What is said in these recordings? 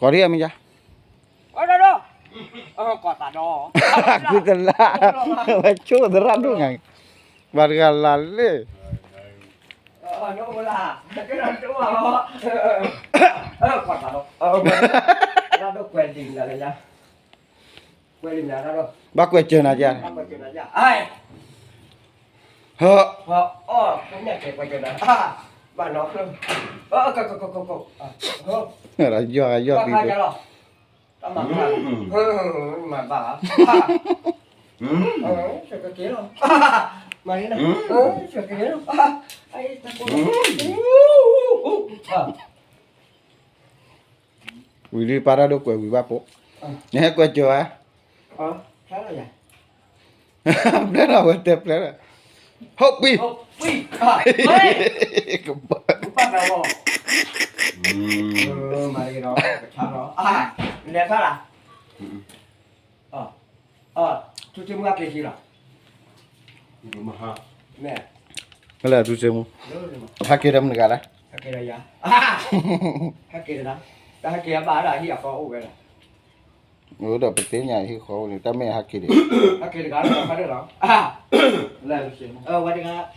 ကိးဒံးအမ့ၢ်ယါ, ကုသလၢ, ဝဲဆိသရၣ်ဒိၣ်ညါ, ဘၣ်တဂၤလၢ်လၢ်, ဘၣ်ကွဲးစၢၤနၤယါ, ဟၢ, ယွၤယွၤသံး, မၤဘၣ်, မၤလီၤ, ဝံၤလံပၢ်တၢ်ဒိၣ်ကွဲးဝံၤဘၣ်ဖိ, နဟဲကွဲးစၢၤဧါ, ပျဲလီၤဝဲတဲပျဲလီၤ, ဟုတ်ပြီ, ကဘၣ်, လဲၤထီၣ်လၢ်, ထူစ့မူဟဲက့ၤလီၤ, မ့ၢ်, ဟဲလၢထူစ့မူ, ဟဲက့ၤဒီးမနုၤဂၤလဲၣ်, ဟဲက့ၤဒီးယၤ, ဟဲက့ၤဒီး, တၢ်ဟဲက့ၤအဘၣ်ဒီးဟံၣ်အဃီအိၣ်ဝဲလီၤ, အိၣ်ဒီးပသ့ၣ်ညါဟံၣ်ဃီအိၣ်န့ၣ် တၢ်မ့ၢ်ဟဲက့ၤဒံး, ဟဲက့ၤတဂၤလီၤ, ဝဲတဂၤ, တ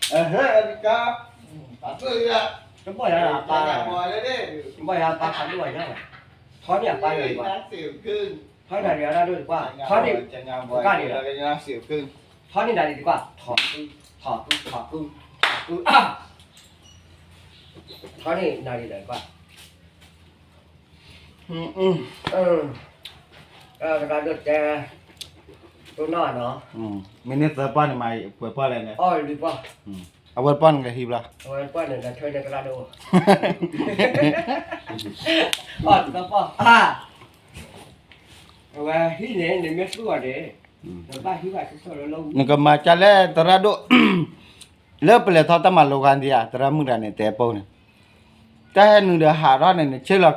ဘီၣ်ယၤ, တဘီၣ်ယၤပၢ်ဖးဒိၣ်ဝဲညါ, ထီန့ၢ်အပၢ်ယၤ, ထီန့ၢ်အပၢ်ယၤ, ထီန့ၢ်အပၢ်ယၤ, ထီန့ၢ်နၤဒံးတကွၢ်, ထီ, ထီ, ထီ, ထီ, ထီန့ၢ်နၤဒံးတကွၢ်, တဂၤဒိၣ်တဲ, တိၢ်နီၣ်နီၤ, မ့ၢ်န့ၢ်သၢပီၢ်န့ၣ်မး, ပှဲၤပီၢ်လဲၣ်န့ၣ်, အဝဲပီၢ်န့ၣ်ကဟံးဘျီ, အဝဲပီၢ်န့ၣ်ကထၢန့ၢ်သရၣ်ဒိၣ်, အဝဲဟံးန့ၣ် နမ့ၢ်သူၣ်အီၤန့ၣ်, နကမၤကလဲၣ်သရၣ်ဒိၣ်, လၢပလဲၤထီၣ်တၢ်မၤလိခါဒံးဧါ, သရၣ်မုၣ်တဂၤန့ၣ် တဲပိၢ်န့ၣ်, တၢ်ဟဲနုာ်ဒီးဟးထီၣ်န့ၣ် နဆ့ၣ်လီၤ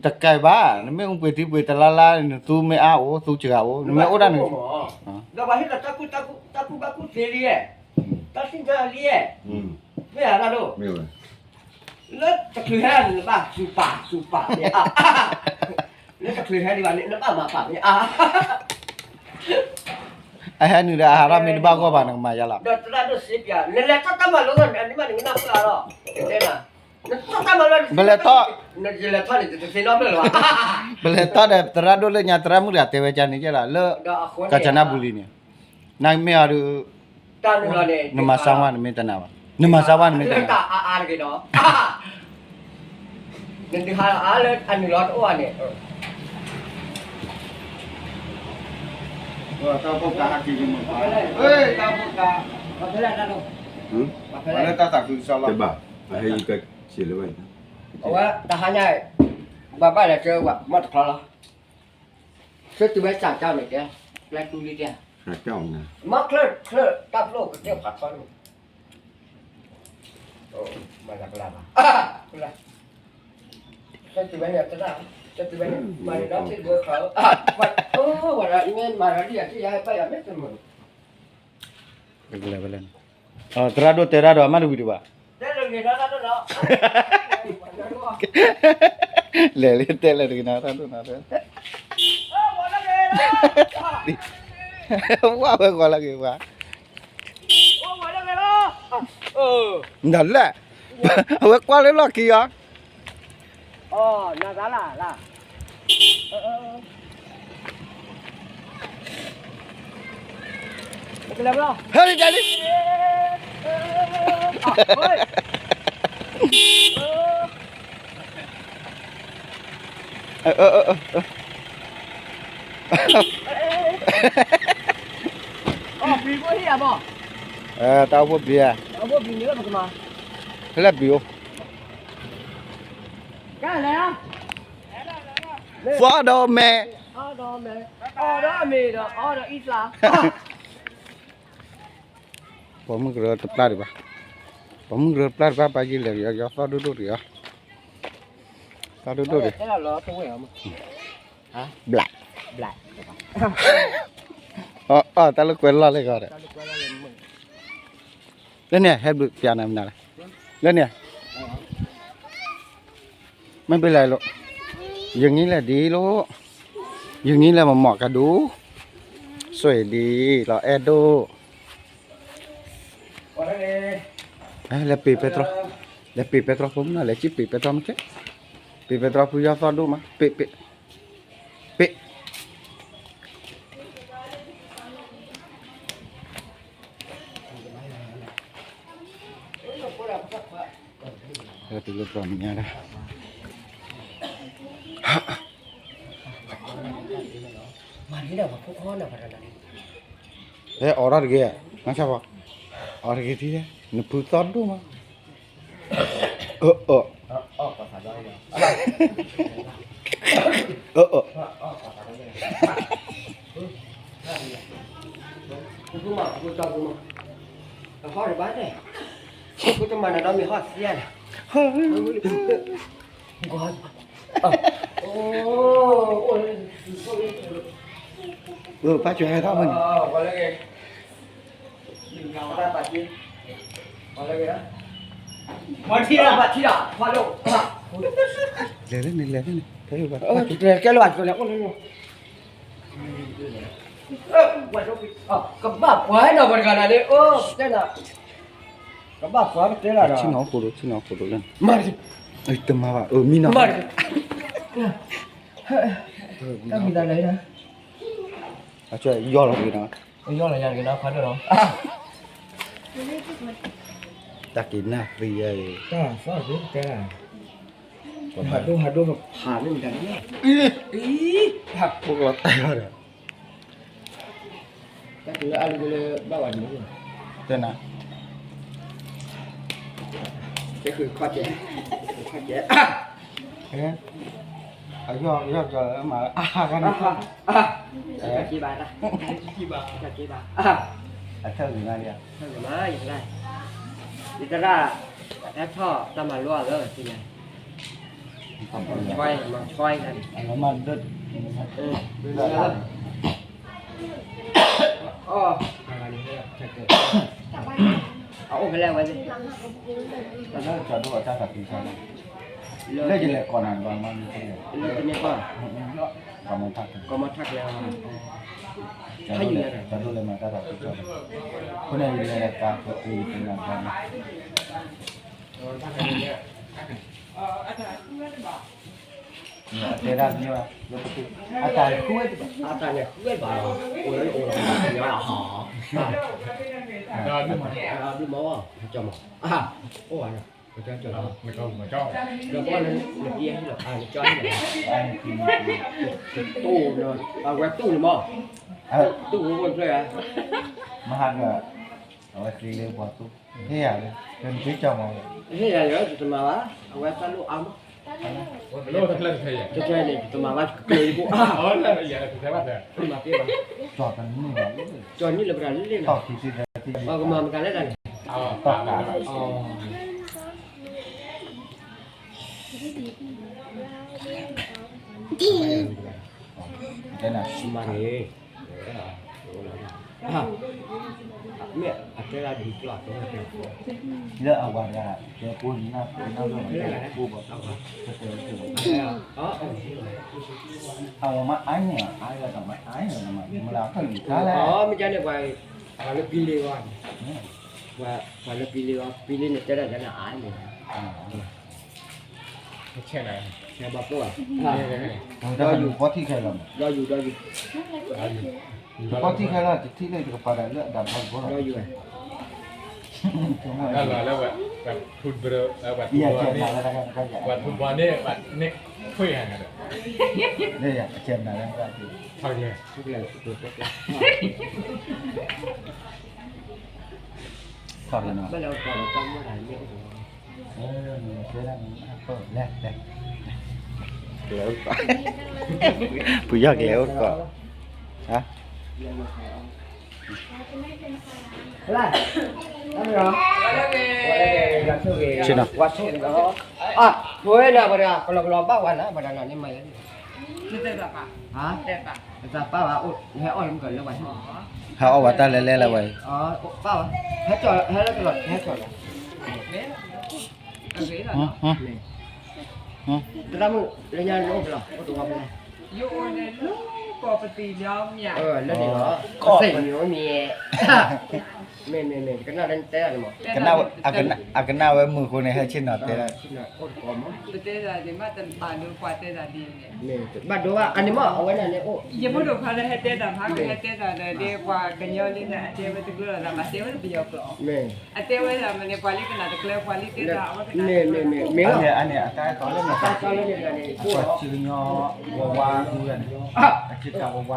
တကဲဘၣ်, နမ့ၢ်အူပှ့ၤထံပှ့ၤတလါလါ နသူမ့ၢ်အါအိၣ် သူစှၤအိၣ် နမ့ၢ်အိၣ်ဒၣ်န့ၣ်, ဒီးပှၤဟ့ၣ်လီၤတၢ်ကူၣ်တၢ်ကူၣ်ဘၣ်ကူၣ်သ့လံ, တၢ်သ့ၣ်ညါလံ, မ့ၢ်ဧါတၢ်ဒိၣ်, လၢတချုးဟဲနဘၣ်စူၤပာ်စူၤပာ်မ့ၢ်အါ, လၢတချုးဟဲဒံးဘၣ်န့ၣ် နဘၣ်မၤပာ်မ့ၢ်အါ, အဟဲနုာ်ဒီးအဟးထီၣ်မ့ၢ်တဘၣ်ဂီၢ်ဘၣ် နကမၤယါလီၤ, ဒီးသရၣ်ဒိၣ်စ့ပၠး နလဲၤထီၣ်တၢ်မၤလိဂီၢ်န့ၣ် အန့ၣ်မးနကနၢ်ပၢၢ်အါလီၤ, တဲနၤ, နထီၣ်တၢ်မၤလိ, ပလဲၤထီၣ်, နလဲၤထီၣ်န့ၣ် တသ့နီတဖျၢၣ်လၢၤဘၣ်, ပလဲၤထီၣ်ဒီးသရၣ်ဒိၣ်လၢညါ သရၣ်မုၣ်တဂၤတဲဝဲကန့ၣ်ကဲလီၤ လၢ ကၣ်စနဘူလံန့ၣ်, နမ့ၢ်အီၤဒုး, နမၤစၢၤဝဲနမ့ၢ်တနာ်ဘၣ်, နမၤစၢၤဝဲနမ့ၢ်တနာ်, နဒုးဟးလၢအနုာ်လီၤတအိၣ်ဧါန့ၣ်, တၢ်ဖိကါဟဲက့ၤ, တၢ်ဖိကါ, တၢ်သးခုကစီၣ်လီၤ, အဝဲတဟါညါ, ဘၣ်ဘၣ်လဲၤကၢဝဲမီၢ်တချီလီၤ, ဆၢတုၤဝဲစၢ်ကၢန့ၣ်တဲ, ပျဲတူလံတဲ, မီၢ်ချၢၣ်ချၢၣ်တၢ်ဖျိကတဲဖးထီန့ၣ် မၤလၢပလၢ်ဘၣ်, မၤလၢပလၢ်ဘၣ်, မၤလၢပလၢ်ဘၣ်, မ့ၢ်မၤလၢဒ်ယၤ ယဟဲဘၣ်ယၤမ့ၢ်တမုာ်, သရၣ်ဒိၣ်တဲရၣ်ဒီးအမါတဝံၤဒံးဘၣ်, လဲၤလံတဲလဲၤတကနၣ်ရၣ်ဒိၣ်နၤ, ဝဲဝဲဂီၤလၢဂ့ၤဝဲ, ဒီးလဲၣ်, အဝဲကွၢ်လၢလီၢ်ခံအီၤ, ဟဲလံတၢ်လံ, တၢ်အိၣ်ဖှိၣ်ဘျံးဧါ, ဖဲလဲၣ်ဘျံးအိၣ်, သီဒီးမဲာ်, ပိာ်မုၣ်ကရၢတပျၢ်ဒံးဘၣ်, ပိာ်မုၣ်ကရၢတပျၢ်ဒံးဘၣ်, ပှၤယံာ်လဲၤကယီကယီသီၣ်ဒိၣ်ဒိၣ်တဂ့ၤ, သီၣ်ဒိၣ်ဒိၣ်တဂ့ၤ, ဘျး, အီၣ်တၢ်လၢကွဲလီၢ်လၢဂီၤဒီး, လၢန့ၣ်ဟဲဘျုးပျးနၤမနုၤလဲၣ်, လၢန့ၣ်, မ့ၢ်ဘၣ်လဲၣ်လိာ်, ယငံၤလဲၣ်ဒ်လီၤ, ယငံၤလဲၣ်မမီၢ်ကဒူ, စွံဒ်လီၤအဲၣ်ဒိၣ်, လဲၤပ့ၤပဲတြီ, လဲၤပ့ၤပဲတြီဖိမနုၤလဲၣ်, စံးပ့ၤပဲတြီမ့ၢ်ကဲ, ပ့ၤပဲတြီဖိယီၢ်သီၣ်ဒိၣ်မး, ပ့ၤ, ပ့ၤ, ပ့ၤ တုၤလၢပျီမညါဒၣ်, ဟဲအီၣ်ထီၣ်တဂ့ၤ, နဆၣ်ဖီ, အီၣ်တဂ့ၤထံ, နဖုသီၣ်ဒိၣ်မး, အၢ အၢ အၢ ဘၣ်ကၠီၤဟဲထီၣ်မးန့ၣ်, လဲၤလၢန့ၣ် လဲၤလၢန့ၣ်, ကဲလၢဘၣ်ကၠီၤလဲၣ်, ကဘၣ်ပှၤနီၤပှၤတဂၤနၤလၢ, ကဘၣ်ပှၤပတဲလၢဒီး, ဆ့ၣ်နီၤအိၣ်ဃိဒိၣ် ဆ့ၣ်နီၤအိၣ်ဃိဒိၣ်လၢ, မၤတမၤဘၣ်, မံနီၤ, တၢ်မံၤသးလဲၣ်, ယီၢ်လီၤက့ၤနီၤ, ယီၢ်လီၤယၤက့ၤနီၤ, ခါဒိၣ်လီၤ, တၢ်က့ၤနၢ်သံယၤအံၤ, တၢ်သီၣ်ဒိၣ်တဲ, ဟးဒိၣ်ဟးဒိၣ်ဖးန့ၣ်မတၤန့ၣ်, အံၤ, ဟးပိာ်လီၤတၢ်လီၤဒီး တၢ်ကလၢအါလၢကလၢဘၣ်ဝဲန့ၣ်, တဲနၤ, တဲဃုခီၣ်ကဲ, ခီၣ်ကဲ, အယီၢ်ယီၢ်ကၠီၤမၤအါဂၤန့ၣ်, တၢ်က့ဘၣ်, တၢ်က့ဘၣ်, အထၢၣ်ဂ့ၤမး, ထၢၣ်ဂ့ၤမး, ယသရၣ်, အဲၣ်ထီၣ်တၢ်မၤလိအီၤလၢ ဆွဲ, မၤဆွဲ, မၤဒၢး, အအိၣ်ဖဲလဲၣ်ဝဲ, လၢယလဲၤကိးနၤဘၣ်မး, လၢတန့ၢ်ကီၢ်, ကမထၢ်ကျဲ, ကမထၢ်ကျဲ, ကၠီဒိၣ်လဲၤမၤတၢ်သးခုကစီၣ်, အဃိန့ၣ်ယလဲၤတၢ်ကပူၤတနၤဘၣ်မး တဲဒၣ်မ့ၢ်ဘၣ်, အတၢ်န့ၣ်ဃုဝဲဘၣ်, အတၢ်န့ၣ်ဃုဝဲဘၣ်လီၤ, အိၣ်လၢအိၣ်လီၤ, ယၤလီၤ, ဘျုးမီၢ်, ကၠီမီၢ်, အိၣ်ဘၣ်နီၤ, ကၠီ, ဒီးဘီလၢနက့ဟ့ၣ်လီၤ, နကၠီဟ့ၣ်လီၤ, တိၢ်နီၤ, အဝဲတိၢ်န့ၣ်မီၢ်, တိၢ်ဝဲအိၣ်ဖျဲၣ်ဧါ, မဟါက အဝဲသ့လၢပှၤသူ, ဟ့ၣ်ယၤလၢ, နက့ကၠီမီၢ်, ဟ့ၣ်ယၤလၢ ယတမၤဘၣ်, အဝဲသးလိၣ်အါမး, တထဲန့ၣ် ယတမၤဘၣ်, ကျဲၤယဘိအါ, ကၠီနံၣ်လၢပတၢ်လၢလ့ၣ်, ကမၤမတၤလဲၣ်တၢ်န့ၣ်, မၤန့ၣ်, မ့ၢ်အတဲဒၣ်ဒ်ကျီၢ်, လၢအဝၤတဂၤ, တဲကိးနၤ, ကိးဘၣ်, အဝၤမၤအါန့ၣ်, အါန့ၣ်, မၤအါန့ၣ်, မ့ၢ်ကန့ၣ်, ပှၤလၢပံလ့ဂီၢ်, ပှၤလၢပံလ့ဂီၢ်, ပံလ့န့ၣ်တဲဒၣ်ကန့ၣ်အါန့ၣ်, ဆဲးဘၣ်ပိၢ်ဘၣ်, ဒီးယူၤ, ဒီးယူၤ, ဒီးယူၤ, ဒီးယူၤ, ဒီးယူၤ, ထီၣ်လီၤနီၤ, ပူၤယီၢ်ကလဲၤအိၣ်တကီၢ်, ဆ့ၣ်နီၤ, အဝဲဒၣ်ပှၤတဂၤ ကလီကလီဘၣ်ဝဲနၤ ပှၤတဂၤန့ၣ်မၤယၤန့ၣ်, တသးပၢ်ဘၣ်, ဟဲအီၣ်လၢမုၢ်ကလၢပှၤဟံၣ်, ဟဲအီၣ်ဝဲတၢ်လဲၤလဲၤလၢဝဲအံၤ, ပၢ်ဘၣ်, ဟဲကၠီ, ဟဲလၢကလီ, ဟဲကၠီလီၤ, န့ၣ် သရၣ်မုၣ် လၢညါနအိၣ်ဖဲလဲၣ်, အိၣ်တဝီဖဲလဲၣ်, ယအိၣ်န့ၣ်လၢကီၢ်ပသံၣ်လီၤမ့ၢ်ဧါ, လၢန့ၣ်လီၤ, ကီၢ်ပသံၣ်မ့ၢ်ဧါ, မ့ၢ် မ့ၢ် မ့ၢ် ကနၣ်လၢနတဲဒၣ်န့ၣ်မး, အကနၣ်ဝဲမုာ်ဃိန့ၣ် ဟဲဆ့ၣ်နီၤတဲဒၣ်, ပတဲဒၣ်န့ၣ် မ့ၢ်တဘၣ်ဒိဘၣ်ကွၢ်တဲဒၣ်ဒ်န့ၣ်, ဘၣ်ဒိဘၣ် အန့ၣ်မ့ၢ် အဝဲဒၣ်န့ၣ်အိၣ်, ယဖိဒိၣ်ခွါလၢဟဲတဲတၢ်မး ကဟဲတဲတၢ်ဒီး ဒ်ပှၤကညီလံန့ၣ် အတဲဝဲတကျၢၤလီၤသး မ့ၢ်တဲဝဲလၢပယီၤကျိာ်, အတဲဝဲဒၣ်မ့ၢ်န့ၣ် ပှၤလံကနၣ်တကျၢၤ ပှၤလံတဲတၢ် အဝဲကနၣ်, မ့ၢ် မ့ၢ် မ့ၢ် မ့ၢ်လီၤ, အတၢ်ကီလၢန့ၣ် အတၢ်ကီလၢန့ၣ်န့ၣ် ပှၤကညီဝဲဝါဒူဝဲန့ၣ်, အက့ၤတၢ်ဝဲဝါ,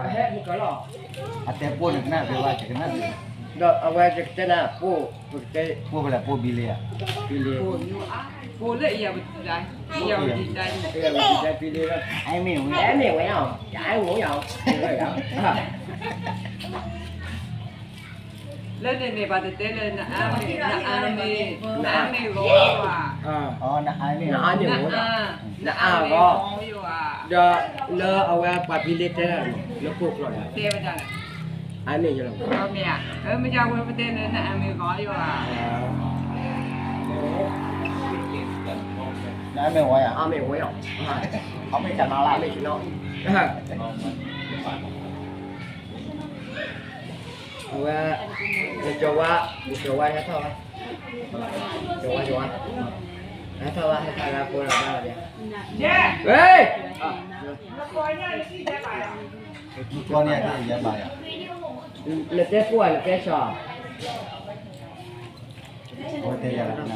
အတဲပိၢ်န့ၣ်ကနၣ်ဝဲဝါ ကနၣ်, ဒီးအဝဲကတဲနၤ ပိၢ်, ပိၢ်ဖဲလဲၣ် ပိၢ်ဘံလ့ဧါ, ဘံလ့, ပိၢ်လၢအယၤပတံၤ, ယၤပတံၤ, ဘံလ့လီၤ, အမ့ၢ်ဝဲ, အမ့ၢ်ဝဲအီၤ, ယအမ့ၢ်ဝဲအီၤ, လၢန့ၣ်န့ၣ် ပှၤတတဲလၢ နအါမ့ၢ်, နအါမ့ၢ်, နအါမ့ၢ်ဂီၤဧါ, နအါမ့ၢ်ဂီၤ, ဒီးလၢအဝဲပှၤဘံလ့တဲဒၣ်န့ၣ် လၢခိၣ်ကျိာ်န့ၣ် တဲဝဲဒၣ်န့ၣ်, အါမ့ၢ်ယလီၤ, မ့ၢ်ဧါ, မ့ၢ်ယဝဲပတဲလၢ နအါမ့ၢ်ဂီၤဧါ, နအါမ့ၢ်ဝဲဧါ, အါမ့ၢ်ဝဲဧါ, အါမ့ၢ်ကနၤလၢ အါမ့ၢ်ကနီၤ အဝဲ, ကၠီၤဝါ, ကၠီၤဝါဟဲထီၣ်ဝဲ, ကၠီၤဝါ, ကၠီၤဝါ, ဟဲထီၣ်ဝဲ ဟဲထီၣ်ဝဲဘၣ်လီၤ, ဟဲ, နတဲပှၢ် နတဲဆၢ, အဝဲတဲယၤလၢ မ့ၢ်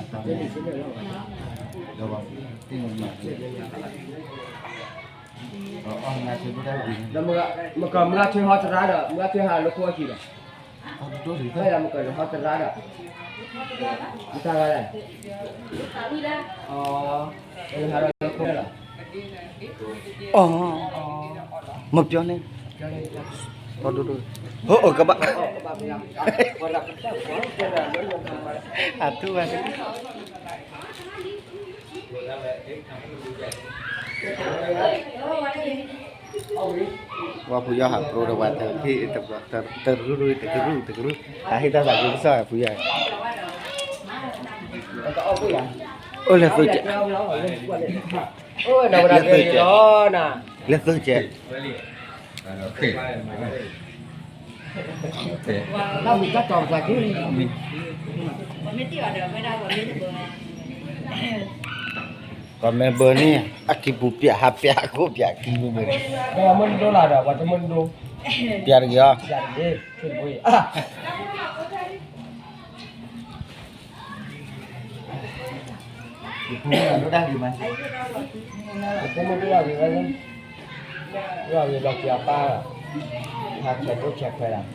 ကမုၢ်ဂၤထွ့ဟီတရါဒီး မုၢ်ဂၤထွ့ဟးလၢခိၣ်အခံဒီး, မ့ၢ်မုၢ်ဂၤထွ့ဟီတရါဒီး, မတၤဂၤလဲၣ်, ဟးလၢခိၣ်လီၤ, မပြောနဲ့, ဟိကဘၣ်, အထူၣ်ဘၣ် ဝဲဖုယီၤဟးပြိဒီးဝဲတဟ့ၣ်တဘျီ, တရူၢ်ရူၢ် တကရူၢ်တကရူၢ်, ဟးဟ့ၣ်တၢ်သးကံကစီၣ်ဖုယီၤ, အိၣ်လဲၤသုကဲး, လဲၤသုကဲး, လဲၤသုကဲး, ကီၢ်မဲဘၢန့ၣ် အကံၢ်ပူၤပျး ဟးပျးခိၣ်ပျးကံၢ်ပူၤဘၢန့ၣ်, ပျးတဂ့ၤအီၤ, ပျးတဂ့ၤ, ယဖိမုၣ်ဒိၣ်ဒၣ်ဂ့ၤဝဲ, ဒိၣ်ဒၣ်ဂ့ၤလီၤက့ၤအပၢ်, ဟးဆဲးတိဆဲးခွဲးဒၣ်,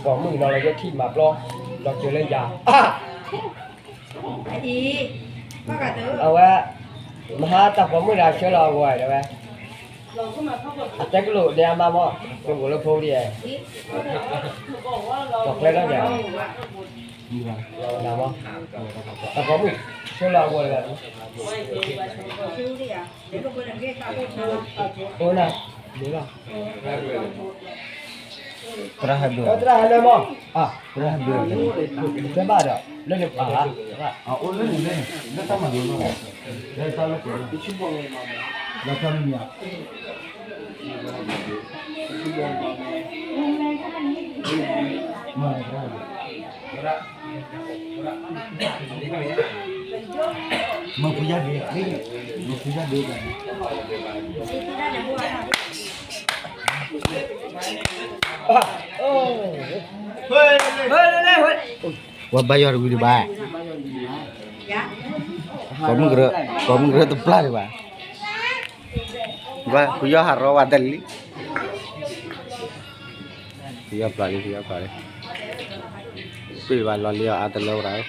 ပိာ်မုၣ်နီၤလၢယထံၣ်မၤပျီ, လီၤက့ၤလၢယၤ, အဝဲ, မဟါတၢ်ပိာ်မုၣ်ဒၣ်ဆှၢလီၤအဂီၢ်ဒၣ်ဝဲ, အတဲကလိာ်န့ၣ်အမါမီၢ်, ကဂိၢ်လၢဖိလံ, ကီၢ်ကျဲလၢယၤ, တၢ်ပိာ်မုၣ်ဆှၢလီၤအဂီၢ်ဒၣ်, အိၣ်နၤ, မ့ၢ်လီၤ, သရၣ်ဟဲဘျုး, သရၣ်ဟဲလၢမီၢ်, သရၣ်ဘၣ်ဒီး လၢန့ၣ်ပှၤ, အိၣ်လၢန့ၣ်, လၢတၢ်မၤလိလီၤ, လၢတၢ်လၢပှဲၤလီၤ, လၢတၢ်မံၤမံၤဧါ, မၤလၢသရၣ်ဘၣ် မ့ၢ်ဖုယါဒ့, မ့ၢ်ဖုယါဒ့, ဝဲဘါယွၤတဝံၤဒံးဘၣ်, ပိာ်မုၣ်ကရၢ, ပိာ်မုၣ်ကရၢတပျၢ်ဒံးဘၣ်, ဝဲဖုယါဟးရီဝဲတလံ, ဖုယါပျၢ်လံ, ဖုယါပျၢ်လံ, ပ့ၢ်ဘၣ်လီၤလံအီၤအါတလၢဝဲဒၣ်